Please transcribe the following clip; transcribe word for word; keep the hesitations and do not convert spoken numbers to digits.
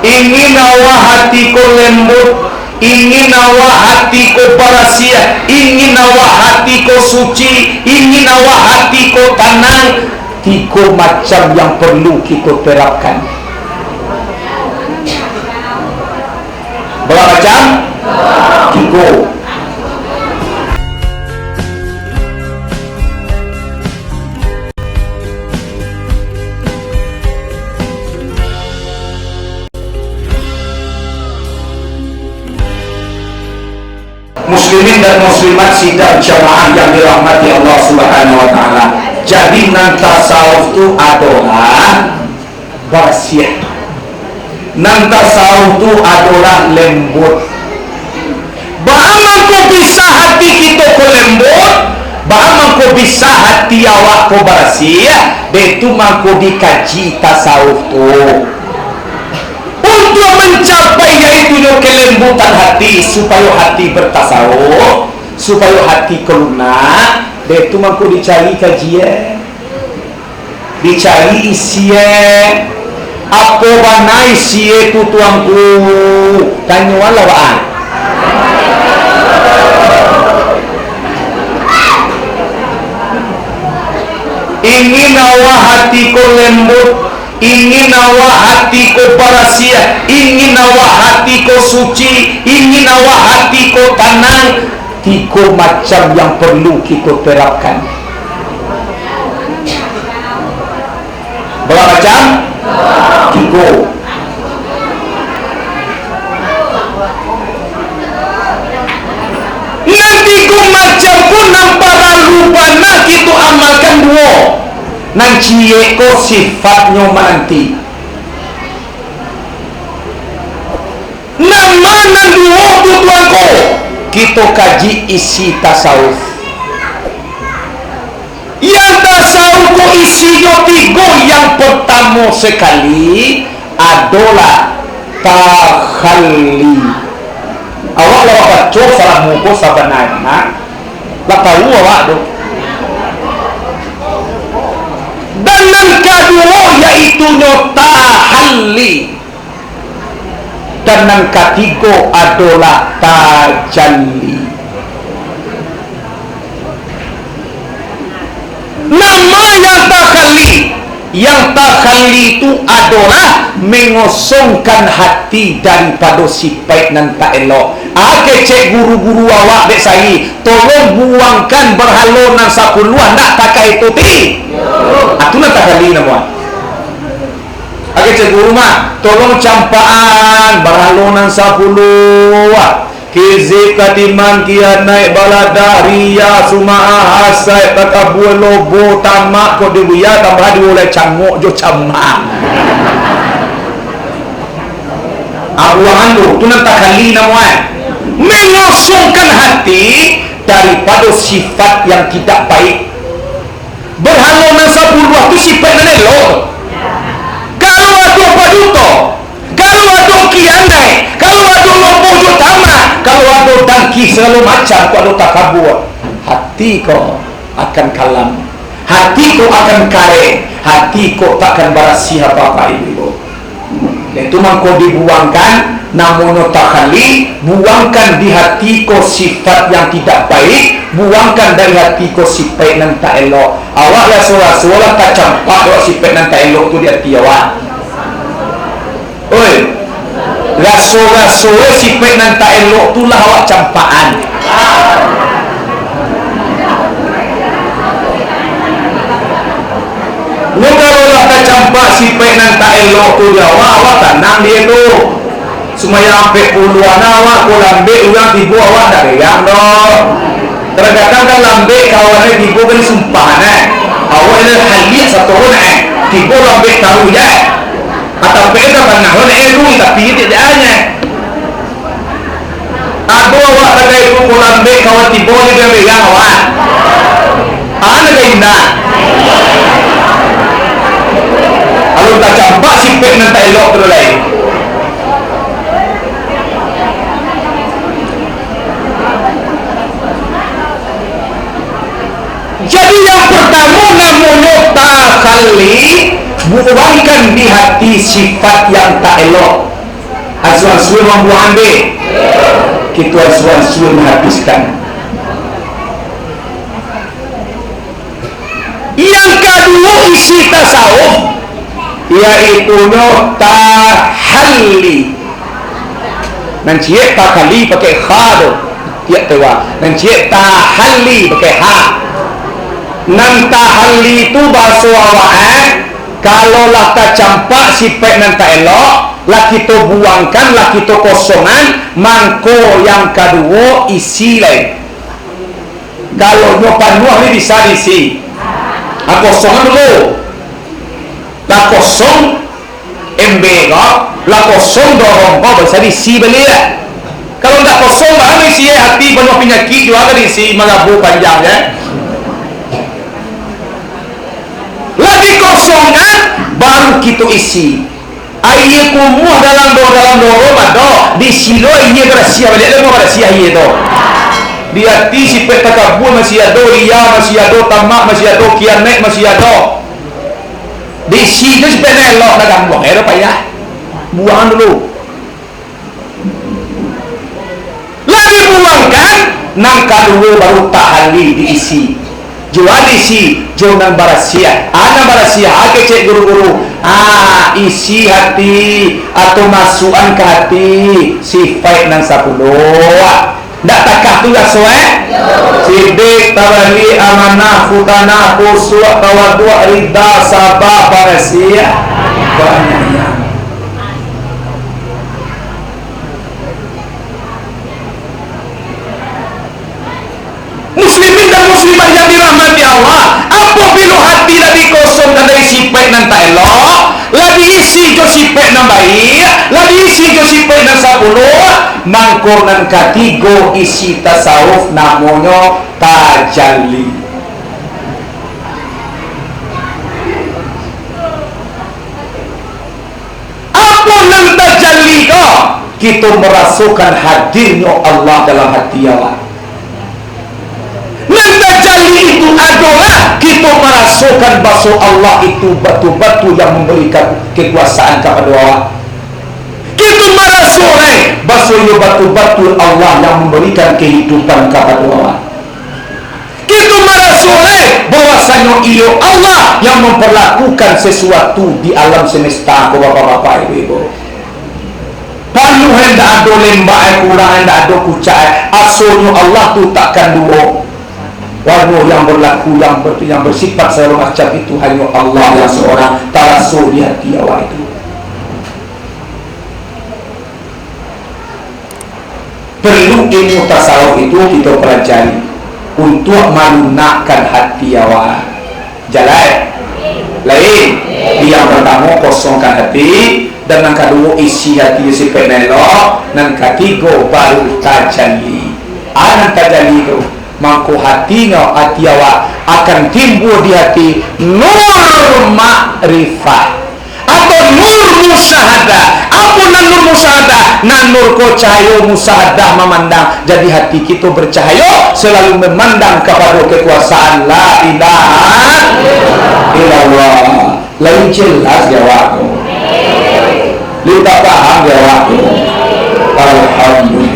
Ingin awak hati ko lembut, ingin awak hati ko barasiah, ingin awak hati ko suci, ingin awak hati ko tanang, tigo macam yang perlu kito terapkan. Bara macam? Tigo. Muslimin dan muslimat sidang jamaah yang dirahmati Allah Subhanahu wa Ta'ala. Jadi, nan tasawuf tu adolah barasiah. Nan tasawuf tu adolah lembut. Baa mangko bisa hati kito ko lembut? Baa mangko bisa hati awak ko barasiah? Dek tu mangko dikaji tasawuf tu. Untuak mancapai yaitunyo kelembutan hati, supayo hati bertasawuf, supayo hati ko lunak, dek tu mangko dicari kajian. Dicari isie. Apo bana isie tu, Tuanku? Tanyoanlah baa. Ingin awak hati ko lembut, ingin awak hati ko barasiah, ingin awak hati ko suci, ingin awak hati ko tanang, tigo macam yang perlu kito terapkan. Bara macam? Tigo. Nan tigo macam ko nan paralu bana kito amalkan duo. Nan ciek ko sifatnyo mananti. Nan ma nan duo tu, Tuanku? Kito kaji isi tasawuf. Yang tasawuf ko isinyo tigo. Yang partamo sakali adolah takhalli. Awak lah baco salamo ko sabananyo, ha? Lah tahu awak tu. Dan nan kaduo, yaitunyo tahalli. Dan nan katigo adolah tajalli. Nan ma yang takhalli? Yang takhalli tu adolah mengosongkan hati daripado sipaik nan tak elok. Ah, kecek guru-guru awak dek sari, tolong buangkan barhalo nan sapuluah, ndak takah itu ti. Ah, tu nan takhalli namonyo. Agak cek guru mah, tolong campakan barhalo nan sapuluah. Kizib, katiman, kianaik, baladah, riya, sum'ah, hasad, takabua, lobo, tamak, ko di buya, tambah di ulai cangok jo camak. Ah, buangan tu, tu nan takhalli namonyo. Mengosongkan hati daripado sifat yang tidak baik. Barhalo nan sapuluah tu sipaik nan elok. Kalau ado paduto, kalau ado kianai, kalau ado lobo jo tamak, kalau ado dangki sagalo macam, ko ado takabua, hati ko akan kalam, hati ko akan kareh, hati ko takkan barasiah, Bapak Ibu. Itu mangko dibuangkan, namonyo takhalli, buangkan di hati ko sifat yang tidak baik, buangkan dari hati ko sipaik nan tak elok. Awak raso-raso lah tacampak dek sipaik nan tak elok tu di hati awak. Oi, raso-raso sipaik nan tak elok tu lah awak campakan. Nyo kalau lah tacampak sipaik nan tak elok tu di awak, awak tanang di tu. Sumayang ampek puluah awak, ko lambek urang tibo, awak ndak berang doh. Kadang-kadang kan lambek kawan tibo kan disumpah, eh. Awak ni haliak satu, eh. Tibo lambek taruih, eh. Atau pek ka tangah, eh, lu, tapi tidak, eh. Ado awak tagai tu ko lambek kawan tibo ni, dia berang awak. Ana ka indak. Kalau tacampak sipaik nan tak elok tu lai. Jadi, yang partamo namonyo takhalli, buangkan di hati sifat yang tak elok. Ansua-ansua mambuang deh. Kito ansua-ansua mahabiskan. Yang kaduo isi tasawuf, yaitunyo tahalli. Nan ciek tahalli pakai kha tu, tiak tewa. Nan ciek tahalli pakai ha. Nan tahalli tu bahaso awak, eh, kalau lah tacampak sipaik nan tak elok, lah kito buangkan, lah kito kosongan, mangko yang kaduo isi lai. Kalau nyo panuah ni bisa diisi. Ah, kosongan dulu. Lah kosong embe ko, lah kosong dorong ko, bisa diisi baliak. Kalau ndak kosong, baa isi hati panuah panyakik juo kan diisi, marabu panjang, ya. Lah dikosongkan, baru kito isi. Aia kumuah dalam do-, dalam doro mah ado, di silo aia barasiah baliak, lai barasiah aia tu. Di ati sipaik takabua masih ado, riya masih ado, tamak masih ado, kianaik masih ado. Diisi jo sipaik nan elok, lah gambuang, eh, dah payah. Buang dulu. Lah dibuangkan, nan kaduo baru tahalli diisi. Jo a diisi, jo nan barasiah. Ah, nan barasiah, ah, kecek guru-guru. Ah, isi hati, atau masuakan ka hati, sipaik nan sapuluah. Ndak takah tu raso, eh? Sidik, tabalik, amanah, khutanah, khusuak, tawaduak, rida, saba, parasiah, panyayang. Muslimin dan muslimat yang dirahmati Allah, apabilo hati lah dikosongkan dari sipaik nan tak elok, lah diisi jo sipaik nan baiak, lah diisi jo sipaik nan sapuluah, mangko nan katigo isi tasawuf namonyo tajalli. Apo nan tajalli ko? Kito marasokan hadirnyo Allah dalam hati awak. Nan tajalli itu adolah kito marasokan baso Allah itu batul-batul yang mambarikan kakuasaan kapado awak. Kito maraso lai baso iyo batul-batul Allah yang mambarikan kahidupan kapado awak. Kito maraso lai bahwasanyo iyo Allah yang mamparlakukan sasuatu di alam semesta ko, bapak-bapak, ibu-ibu. Panuah indak ado lembak, kurang indak ado kucak, asonyo Allah tu takkan duo. Warno yang barlaku, yang ber-, yang barsifat sagalo macam itu hanyo Allah yang saurang, taraso di hati awak itu. Perlu ilmu tasawuf itu kito palajari untuak malunakkan hati awak. Jalai. Lain. Yang partamo, kosongkan hati. Dan nan kaduo, isi hati jo sipaik nan elok. Nan katigo, baru tajalli. Ah, nan tajalli tu, mangko hatinyo, hati awak akan timbua di hati nur makrifah. Atau nur musyahadah. Apo nan nur musyahadah? Nan nur ko cahayo musyahadah mamandang. Jadi hati kito bercahayo, selalu memandang kapado kekuasaan la ilaha illallah. Lain jelas jawab tu. Lain tak paham jawab tu. Alhamdulillah.